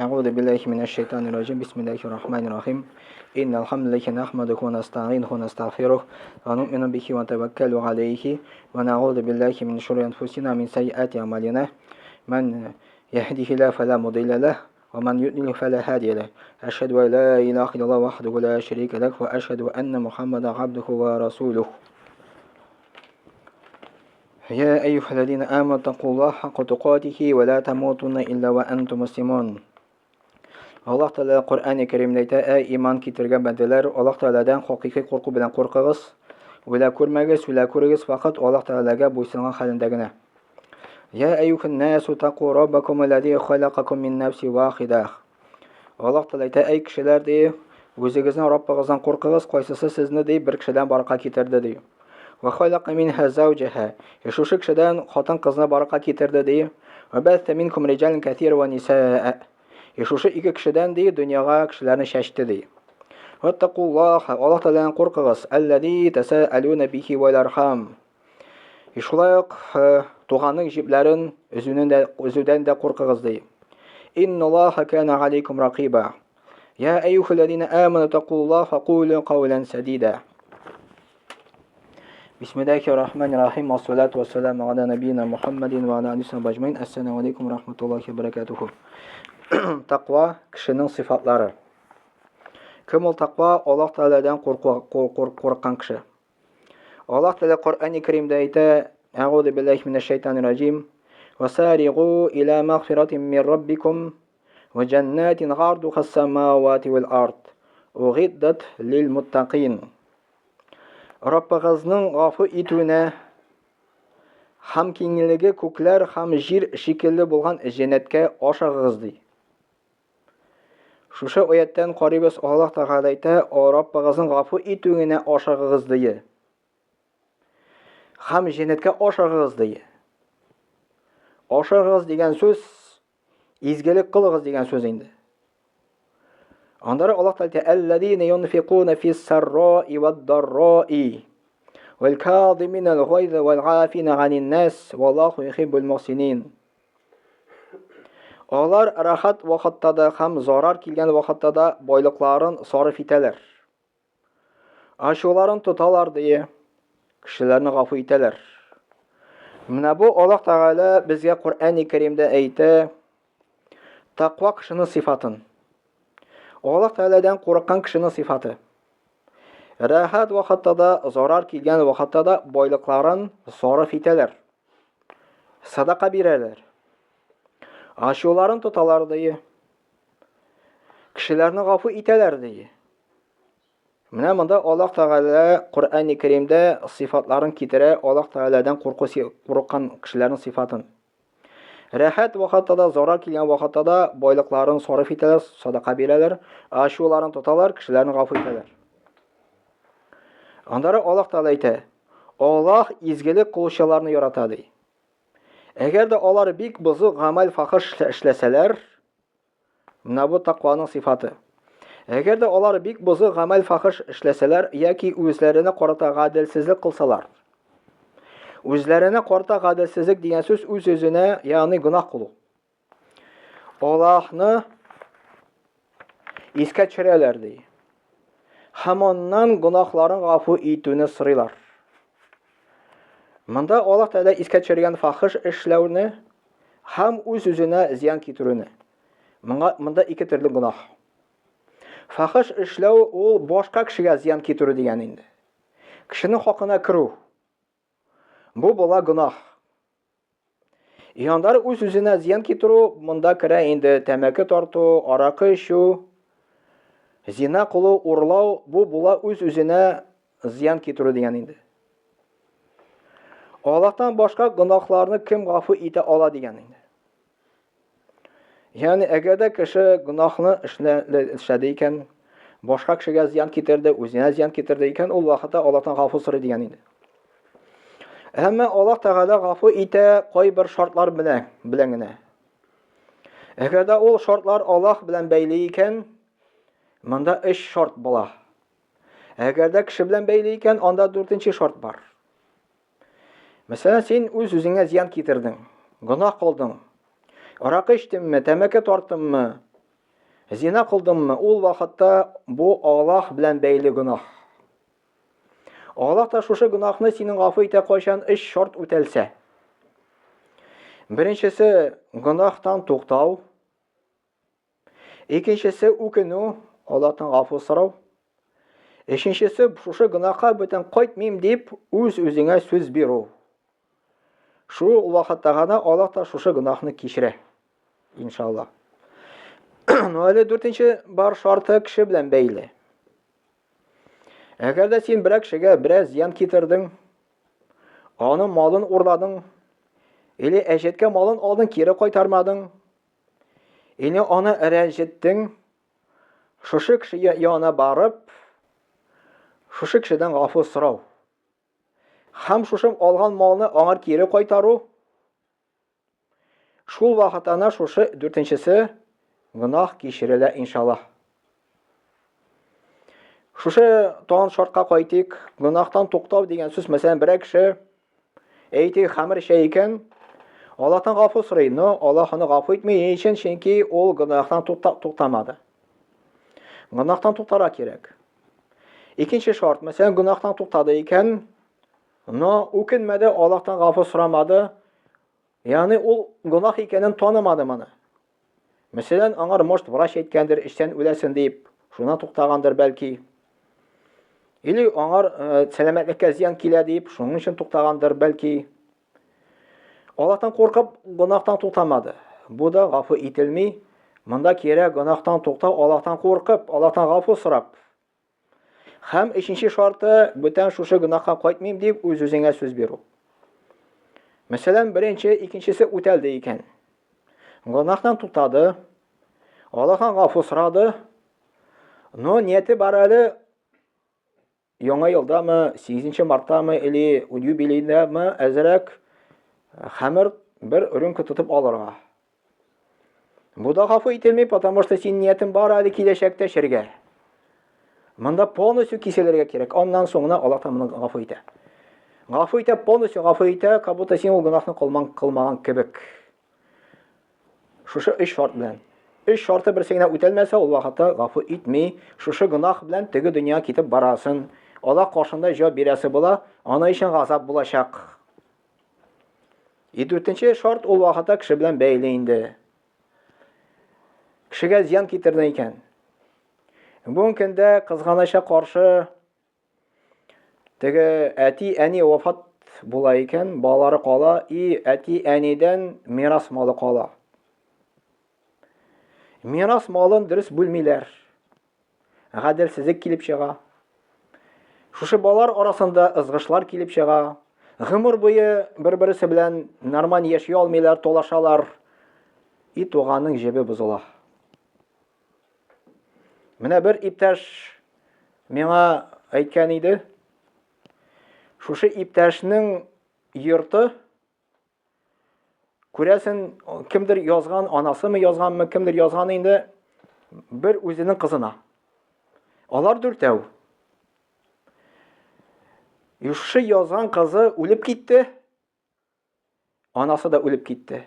Әгъузу биллахи минәш шайтанир раҗим. Бисмиллахир рахманир рахим. Иннал хамдалиллахи нахмадуху ва настаинуху ва настагъфирух ва ну'мину бихи ва натаваккалу алейхи ва нa'узу биллахи мин шурури анфусина ва мин сайyiати а'малина. Ман яһдихиллаху фала мудилля лах ва ман юдлил фала һадия лах. Ашһаду ан ла илаха иллаллах вахдаху ла шарика лах ва ашһаду анна Мухаммадан абдуху ва расулух. يا أيها الذين آمنوا اتقوا الله حق تقاته ولا تموتن إلا وأنتم مسلمون. Аллаһ Тәгалә Коръән-и Кәримдә әйтә: "Әй иман китергән бәндәләр, Аллаһ Тәгаләдән хакыйкый курку белән куркыгыз, үлә күрмәгез, үлә күрегез факат Аллаһ Тәгаләгә буйсынган хәлендә генә." Я әйюһән насу таку раббакум аллази халакакум мин нафси вахида. Аллаһ Тәгалә әйтә: "Әй кешеләр, ди, үзегезнең Раббыгыздан куркыгыз, кайсысы сезне ди бер кешедән баракка китерде ди. Ва халака минха зауҗаха. И шушы кешедән хатын-кызны баракка китерде ди. Ва бәсә минкум риҗалан кәсира ва нисаа. И шушы ике кешедән ди дөньяга кешеләрне чәчте ди. Ваттакуллаха, Аллаһ Тәгаләдән куркыгыз, аллази тәсәәлүнә бихи вәл архам. И шулай ук туганның җипләрен өзүнең дә өзүдән дә куркыгыз ди. Инналлаха кана алейкум ракиба. Я әйюхәлләзина аману такуллаха кулу каулан садида. Бисмиллахи рахмани рахим. Вассалату вассаламу аля набийна Мухаммадин ва аля алихи ва ажмаин. Ассаламу алейкум рахматуллахи ва баракатуху. Тақва кешенең сыйфатлары. Кем ул тақва? Аллаһ Тәгаләдән курыккан кеше. Аллаһ Тәгалә Коръәни Кәримдә әйтә: "Әгъузу биллахи минәш шайтанир раҗим. Васаригу иля магфиратин мин раббикум ва җаннатин гардуха самавати вал ард. Угиддат лил муттакин." Раббыгызның гафу итүенә һәм киңлеге күкләр һәм җир шикелле булган җәннәткә ашыгыгыз ди. Шушы аяттән карыйбыз, Аллаһ Тәгалә әйтә, Раббыгызның гафу итүенә ашыгыгыз дие. Һәм җәннәткә ашыгыгыз дие. Ашыгыгыз дигән сүз изгелек кылыгыз дигән сүз инде. Аннары Аллаһ Тәгалә әйтә, "Әлләзина юнфикуна фис сарраи вад-дарраи вал казимина аль-гайза вал афина анин нас валлаху юхиббул мухсинин." Алар рәхәт вакытта да һәм зарар килгән вакытта да байлыкларын сарыф итәләр. Ачуларын тоталар дие, кешеләрне гафу итәләр. Менә бу Аллаһ Тәгалә безгә Коръәни Кәримдә әйтә, тәкъва кешенең сыйфатын. Аллаһ Тәгаләдән курыккан кешенең сыйфаты. Рәхәт вакытта да, зарар килгән вакытта да байлыкларын сарыф итәләр. Садака бирәләр. Ачуларын тоталар ди. Кешеләрне гафу итәләр ди. Менә монда Аллаһ Тәгалә Коръәни Кәримдә сыйфатларын китерә, Аллаһ Тәгаләдән курку курыккан кешеләрнең сыйфатын. Рәхәт вакытта да, зарар килгән вакытта да байлыкларын сарыф итәләр, садака бирәләр, ачуларын тоталар, кешеләрне гафу итәләр. Аннары Аллаһ Тәгалә әйтә: Аллаһ изгелек кылучыларны ярата ди. Әгәр дә алар бик бозык гамәл фахыш эшләсәләр, менә бу тәкъваның сыйфаты. Әгәр дә алар бик бозык гамәл фахыш эшләсәләр яки үзләренә карата гаделсезлек кылсалар. Үзләренә карата гаделсезлек дигән сүз үз-үзенә, ягъни гөнаһ кылу. Аллаһны искә төшерәләр ди. Һәм аннан гөнаһларын гафу итүне сорыйлар. Монда Аллаһ Тәгалә искә төшергән фахыш эшләүне һәм үз-үзенә зыян китерүне. Моңа монда ике төрле гөнаһ. Фахыш эшләү ул башка кешегә зыян китерү дигән инде. Кешенең хакына керү. Бу була гөнаһ. Яндар үз-үзенә зыян китерү монда керә инде тәмәке тарту, аракы эчү, зина кылу, урлау, бу була үз-үзенә зыян китерү дигән инде. Аллаһтан башка гөнаһларны кем гафу итә ала дигән инде. Ягъни әгәр дә кеше гөнаһны эшләде икән, башка кешегә зыян китерде, үзенә зыян китерде икән, ул вакытта Аллаһтан гафу сорый дигән инде. Әмма Аллаһ Тәгалә гафу итә кайбер шартлар белән, белән генә. Әгәр дә ул шартлар Аллаһ белән бәйле икән, монда өч шарт була. Әгәр дә кеше белән бәйле икән, анда дүртенче шарт бар. Мәсәлән, син үз-үзеңә зыян китердең, гөнаһ кылдың. Аракы эчтеңме, тәмәке тарттыңмы? Зина кылдыңмы, ул вакытта бу Аллаһ белән бәйле гөнаһ. Аллаһ та шушы гөнаһны синең гафу итә кайчан өч шарт үтәлсә. Беренчесе гөнаһтан туктау. Икенчесе үкенү, Аллаһтан гафу сорау. Өченчесе шушы гөнаһка бүтән кайтмыйм дип үз-үзеңә сүз бирү. Шул вакытта гына Аллаһ та шушы гөнаһны кичерә. Иншалла. Ну әле дүртенче бар шарты кеше белән бәйле. Әгәр дә син берәр кешегә берәр зыян китердең, аның малын урладың, или әҗәткә малын алдың, кире кайтармадың, или аны рәнҗеттең, шушы кеше янына барып, шушы кешедән гафу сорау. Һәм шушы алган малны аңар кире кайтару. Шул вакыт ана шушы дүртенчесе гөнаһ кичерелә иншаллаһ. Шушы тагын шартка кайтыйк. Гөнаһтан туктау дигән сүз, мәсәлән, берәр кеше әйтик, хәмер эчә икән, Аллаһтан гафу сорый, но Аллаһ аны гафу итми, ни өчен? Чөнки ул гөнаһтан туктамады. Гөнаһтан туктарга кирәк. Икенче шарт, мәсәлән, гөнаһтан туктады икән, но үкенмәде, Аллаһтан гафу сорамады, ягъни ул гөнаһ икәнен танымады моны. Мәсәлән, аңар может врач әйткәндер, эчтән үләсен дип, шуннан туктагандыр бәлки. Или аңар э, сәламәтлеккә зыян килә дип, шуның өчен туктагандыр бәлки. Аллаһтан куркып, гөнаһтан туктамады. Бу да гафу ителми. Монда кирәк гөнаһтан туктау, Аллаһтан куркып, Аллаһтан гафу сорап. Һәм өченче шарты, бүтән шушы гөнаһка кайтмыйм дип үз-үзеңә сүз бирү. Мәсәлән, беренче, икенчесе үтәлде икән. Гөнаһтан туктады. Аллаһтан гафу сорады. Но нияте бар әле Яңа елдамы, 8 мартамы или юбилейдамы әзрәк хәмер бер рюмка тотып алырга. Бу да гафу ителми, потому что син ниятең бар әле киләчәктә эчәргә. Монда полностью киселергә кирәк. Аннан соң гына Аллаһ моны гафу итә. Гафу итә, полностью гафу итә, как будто син ул гөнаһны кылмаган кебек. Шушы өч шарт белән. Өч шарты берсе генә үтәлмәсә, ул вакытта гафу итми. Шушы гөнаһ белән теге дөньяга китеп барасын. Аллаһ каршында җавап бирәсе була, аны өчен газап булачак. И дүртенче шарт ул вакытта кеше белән бәйле инде. Кешегә зыян китерде икән. Бүгенге көндә кызганычка каршы Теге әти-әни вафат була икән, балалары кала, и әти-әнидән мирас малы кала. Мирас малын дөрес бүлмиләр. Гаделсезлек килеп чыга. Шушы балалар арасында ызгышлар килеп чыга. Гомер буе бер-берсе белән нормаль яши алмыйлар, талашалар. И туганның җебе бозыла. Менә бер иптәш миңа әйткән иде. Шушы иптәшнең йорты күрәсен, кемдер язган, анасымы язганмы, кемдер язган инде бер үзенең кызына. Алар дүртәү. Шушы язган кызы үлеп китте. Анасы да үлеп китте.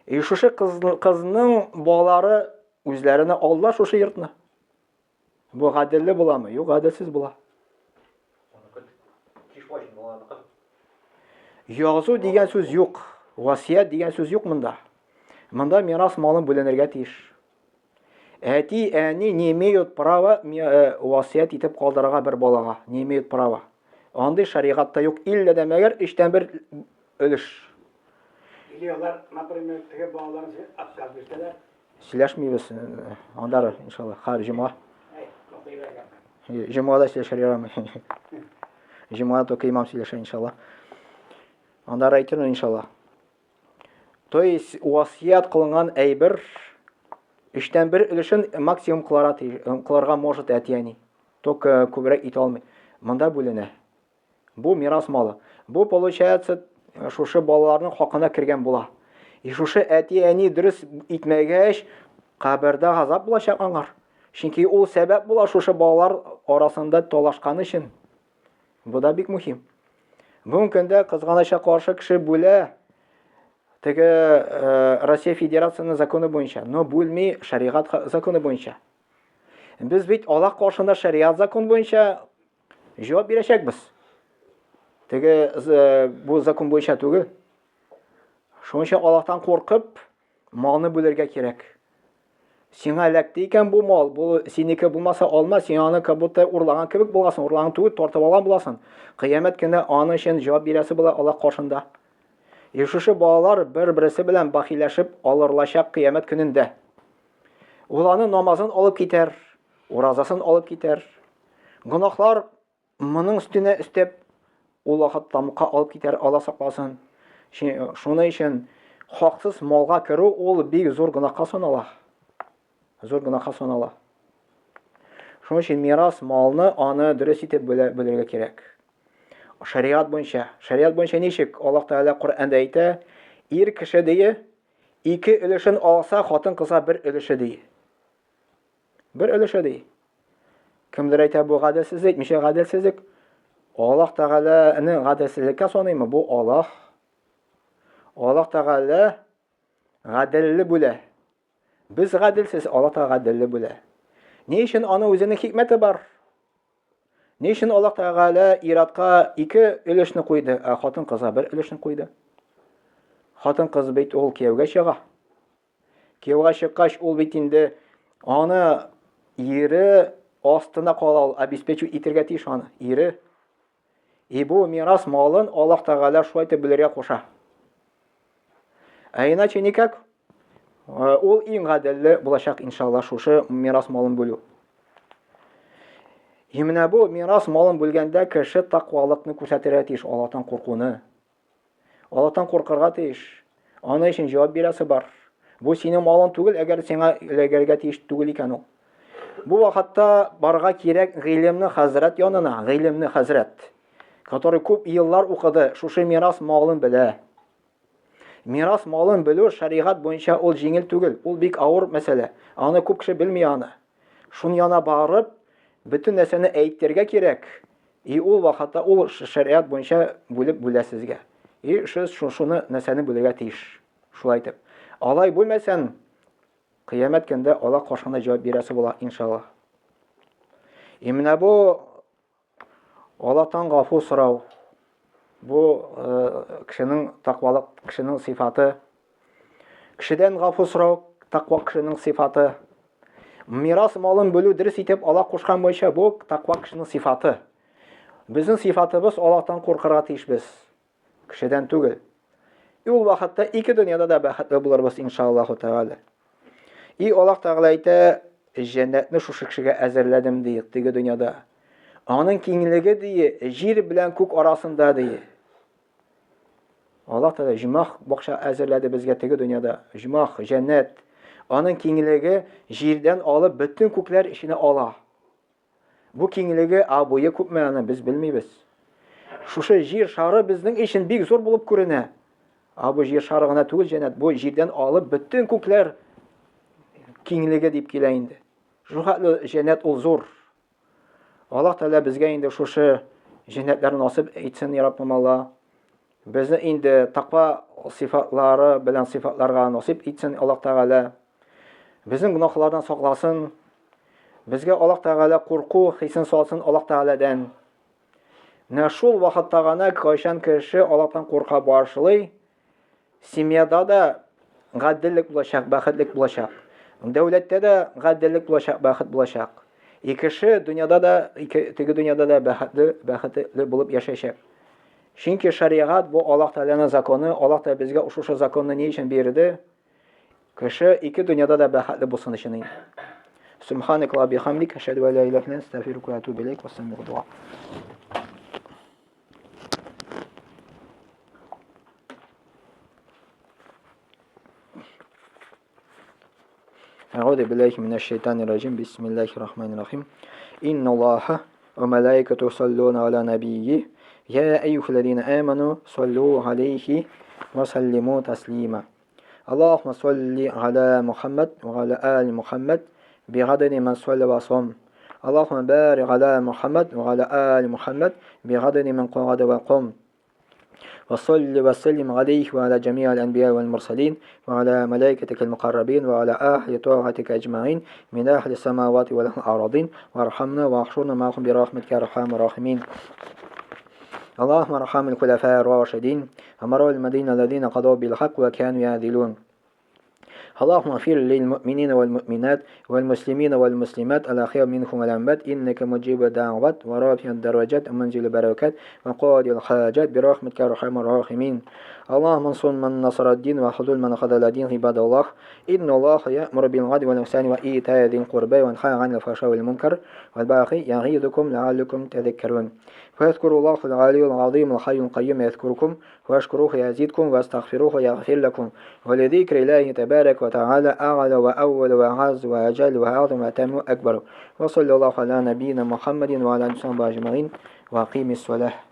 И шушы кызның балалары үзләренә алдылар шушы йортны. Бу гаделле буламы? Юк, гаделсез була. Язу дигән сүз юк. Васият дигән сүз юк монда. Монда мирас малын бүленергә тиеш. Әти, әни не имеют права э, васият итеп калдырырга бер балага. Не имеют права. Андый шәригатьтә юк. Иллә дә мәгәр өчтән бер өлеш. Или алар, например, теге балаларын отказ бирсәләр. Сөйләшмибез. Э, Андар, иншалла, хәр җомга. Җомгада сөйләшергә ярамый. Җомгада только имам сөйләшә, иншалла. Андар әйтермен, иншалла. То есть васият кылынган әйбер өчтән бер өлешен максимум кыларга, э, кыларга может әти-әни. Только күбрәк итә алмый. Монда бүленә. Бу мирас малы. Бу получается э, шушы балаларның хакына кергән була. И шушы әти-әни дөрес итмәгәч, кабердә газап булачак аңар. Чөнки ул сәбәп була шушы балалар арасында талашкан өчен. Бу да бик мөһим. Бүгенге көндә кызганычка каршы кеше бүлә. теге э, Россия Федерациясенең законы буенча, но бүлми шәригать законы буенча. Без бит Аллаһ каршында шәригать закон буенча җавап бирәчәкбез. Теге э, бу закон буенча түгел. Шуның өчен Аллаһтан куркып, малны бүлергә кирәк. Сиңа эләкте икән бу мал, бу синеке булмаса алма, син аны как будто урлаган кебек буласың, урлаган түгел, тартып алган буласың. Кыямәт көндә аның өчен җавап бирәсе була Аллаһ каршында. И шушы балалар бер-берсе белән бахиләшеп алырлачак кыямәт көнендә. Ул аны намазын алып китәр, уразасын алып китәр. Гөнаһлар Моның өстенә өстәп, ул вакыт тамукка алып китәр, Алла сакласын. Шуның өчен хаксыз малга керү ул бик зур гөнаһка санала. Зур гөнаһка санала. Шуның өчен мирас малны аны дөрес итеп бүлергә кирәк. Шариат буенча, шариат буенча ничек? Аллаһ Тәгалә Коръәндә әйтә, ир кеше дие, ике өлешен алса, хатын-кызга бер өлеше ди. Бер өлеше ди. Кемдер әйтә, бу гаделсезлек, ничә гаделсезлек? Аллаһ Тәгаләне гаделсезлеккә саныймы? Бу Аллаһ. Аллаһ Тәгалә гаделле бүлә. Без гаделсез, Аллаһ Тәгалә гаделле бүлә. Ни өчен аның үзенең хикмәте бар? Ни өчен Аллаһ Тәгалә иратка ике өлешне куйды, ә хатын-кызга бер өлешне куйды? Хатын-кыз бит ул кияүгә чыга. Кияүгә чыккач, ул бит инде аны ире астына кала, ул обеспечивать итергә тиеш аны, ире. И бу мирас малын Аллаһ Тәгалә шулай итеп бүлергә куша. Ә иначе никак. Э, ул иң гаделле булачак, иншалла, шушы мирас малын бүлү. И менә бу мирас малын бүлгәндә кеше таквалыкны күрсәтергә тиеш, Аллаһтан куркуны. Аллаһтан куркырга тиеш. Аны өчен җавап бирәсе бар. Бу синең малың түгел, әгәр сиңа эләгергә тиеш түгел икән ул. Бу вакытта барга кирәк гыйлемне хәзрәт янына, гыйлемне хәзрәт, который күп еллар укыды, шушы мирас малын белә. Мирас малын белү шәригать буенча ул җиңел түгел, ул бик авыр мәсьәлә. Аны күп кеше белми аны. Шун яна барып, бөтен нәрсәне әйтергә кирәк. И ул вакытта ул шәриат буенча бүлеп бүлә сезгә. И сез шуны нәрсәне бүлергә тиеш. Шулай итеп. Алай бүлмәсәң, кыямәт көндә Аллаһ каршында җавап бирәсе була, иншаллаһ. И менә бу Аллаһтан гафу сорау. Бу э, кешенең таквалык, кешенең сыйфаты. Кешедән гафу сорау таква кешенең сыйфаты. Мирас малын бүлү дөрес итеп Аллаһ кушкан буенча бу таква кешенең сыйфаты. Безнең сыйфатыбыз Аллаһтан куркырга тиешбез. Кешедән түгел. И ул вакытта ике дөньяда да бәхетле булырбыз иншаллаһу тәгалә. И Аллаһ Тәгалә әйтә, җәннәтне шушы кешегә әзерләдем ди, теге дөньяда. Аның киңлеге ди, җир белән күк арасында ди. Аллаһ Тәгалә җомах бакча әзерләде безгә теге дөньяда. Җомах, җәннәт. Аның киңлеге җирдән алып бөтен күкләр эченә ала. Бу киңлеге, а буе күпме аны без белмибез. Шушы җир шары безнең өчен бик зур булып күренә. А бу җир шары гына түгел җәннәт, бу җирдән алып бөтен күкләр киңлеге дип килә инде. Шул хәтле җәннәт ул зур. Аллаһ Тәгалә безгә инде шушы җәннәтләрне насыйп итсен, я Раббым Алла. Безне инде таква сыйфатлары белән сыйфатларга насыйп итсен Аллаһ Тәгалә. Безнең гөнаһлардан сакласын. Безгә Аллаһ Тәгалә курку хисен салсын Аллаһ Тәгаләдән. Менә шул вакытта гына кайчан кеше Аллаһтан курка башлый, Семьяда да гаделлек булачак, бәхетлек булачак. Дәүләттә дә гаделлек булачак, бәхет булачак. И кеше дөньяда да, ике, теге дөньяда да бәхетле, бәхетле булып яшәячәк. Чөнки шәригать бу Аллаһ Тәгаләнең законы, Аллаһ Тәгалә безгә шушы законны ни өчен бирде? Кеше ике дөньяда да бәхетле булсын өчен инде. Субханак ла бихамдик, ашһаду ан ла илаһа илля анта, астагфирука ва атубу илейк. Вассаламу алейкум. أعوذ بالله من الشيطان الرجيم بسم الله الرحمن الرحيم إن الله وملائكته يصلون على نبيه يا أيها الذين آمنوا صلوا عليه وسلموا تسليما اللهم صل على محمد وعلى آل محمد بعدد من صلى وصام اللهم بارك على محمد وعلى آل محمد بعدد من قعد وقام. وصل وسلم عليه وعلى جميع الأنبياء والمرسلين وعلى ملائكتك المقربين وعلى أهل طاعتك أجمعين من أهل السماوات والأراضين وارحمنا واحشرنا معهم برحمتك يا أرحم الراحمين. اللهم ارحم الخلفاء الراشدين أمراء المدينة الذين قضوا بالحق وكانوا يعدلون. اللهم اغفر للمؤمنين والمؤمنات والمسلمين والمسلمات الأحياء منهم والأموات إنك مجيب الدعوات ورافع الدرجات ومنزل البركات وقاضي الحاجات برحمتك يا أرحم الراحمين. اللهم انصر من نصر الدين وخذل من خذل الدين. عباد الله، إن الله يأمر بالعدل والإحسان وإيتاء ذي القربى وينهى عن الفحشاء والمنكر والبغي يعظكم لعلكم تذكرون. فاذكروا الله العلي العظيم الحي القيوم يذكركم، واشكروه يزيدكم، واستغفروه يغفر لكم. ولذكر الله تبارك وتعالى أعلى وأول وأعز وأجل وأعظم وأتم أكبر. وصلى الله على نبينا محمد وعلى آله وصحبه أجمعين. وأقيم الصلاة.